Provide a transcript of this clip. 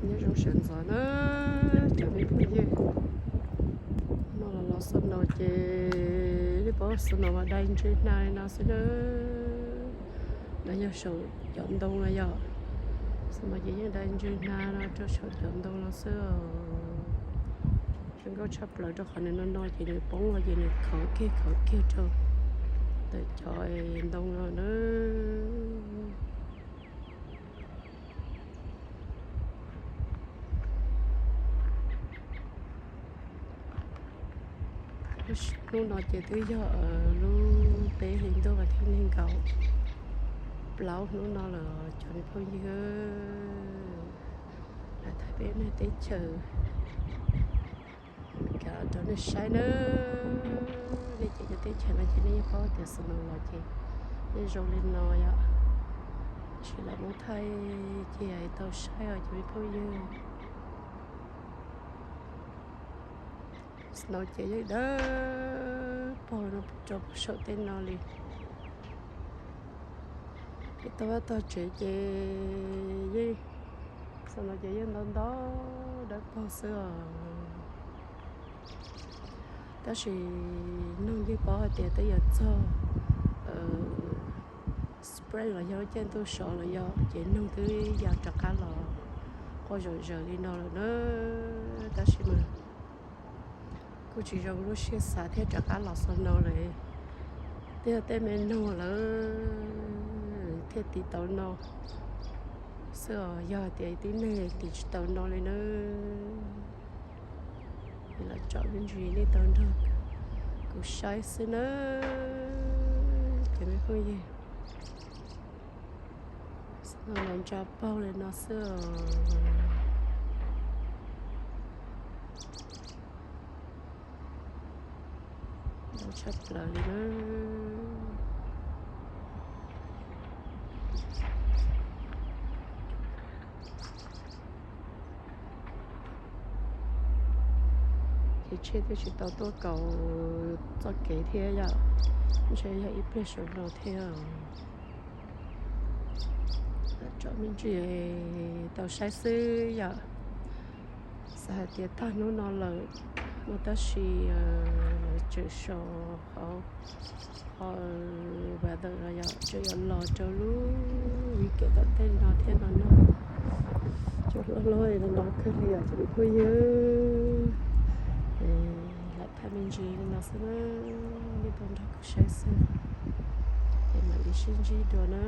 Nyob zoo sawv ntxov na cov me phooj ywg. No los los snow ces nej paub snow mas dai ntsws hnav li no xwb na. No yog saum cov ntoo no yog, snow ces yeej dai ntsws hnav no rau saum cov ntoo no xwb os. Zoo nkauj tshaj plaws rau qhov nws no no ces nws poob los ces nws khov kiag khov kiag rau ntawm cov ntoo no na. Hnub no ces twb yog lub peb hlis ntuj vas thib nees nkaum plaub hnub no lawm cov me phooj ywg. Lam thaij peb nej teb chaws Amelikas rau nej saib na. Nej ces cov teb chaws no ces nej yeej paub tias snow los ces yeej zoo li no yom. Tab sis lam muab thaij cia tau saib os cov me phooj ywg. Snow ces yeej dawb paug no rau saum tej no li. Ces tog vaj tog tsev ces yeej, snow ces yeej ntau ntau dawb paug xwb os. Tab sis noog yeej paub hais tias twb yuav txog spring los yog lub caij ntuj sov los yog ces noog twb ya rov qab los quaj zom zaws li no lawm na. Tab sis mas kuj tsis zoo lub siab xav thiaj rov qab los snow lawm. Twb yog tej me noog lawv thiaj tiv tau no xwb os, yog hais tias tib neeg tiv tsis tau no li na. Los tsom me ntsis nej tau nrog kuv saib xwb na cov me phooj ywg. Snow los ntsa paug li no xwb os. Ntau tshaj plaws li na. Ces tsheb twb tsis tau tuaj kaus txoj kev thiab yom, ntshe yog ib pliag saum no thiab. Tsom me ntsis tau saib xwb yom. Xav hais tias tag hnub no lawm no tab sis tseem so qhov, qhov weather no yog tseem yuav los rau lub weekend tom ntej no thiab no na. Cua hlob hlob no no kawg li os cov me phooj ywg. Lam thaij me ntsis li no xwb na, nej tau nrog kuv saib xwb. Es mam li sib ntsib dua na.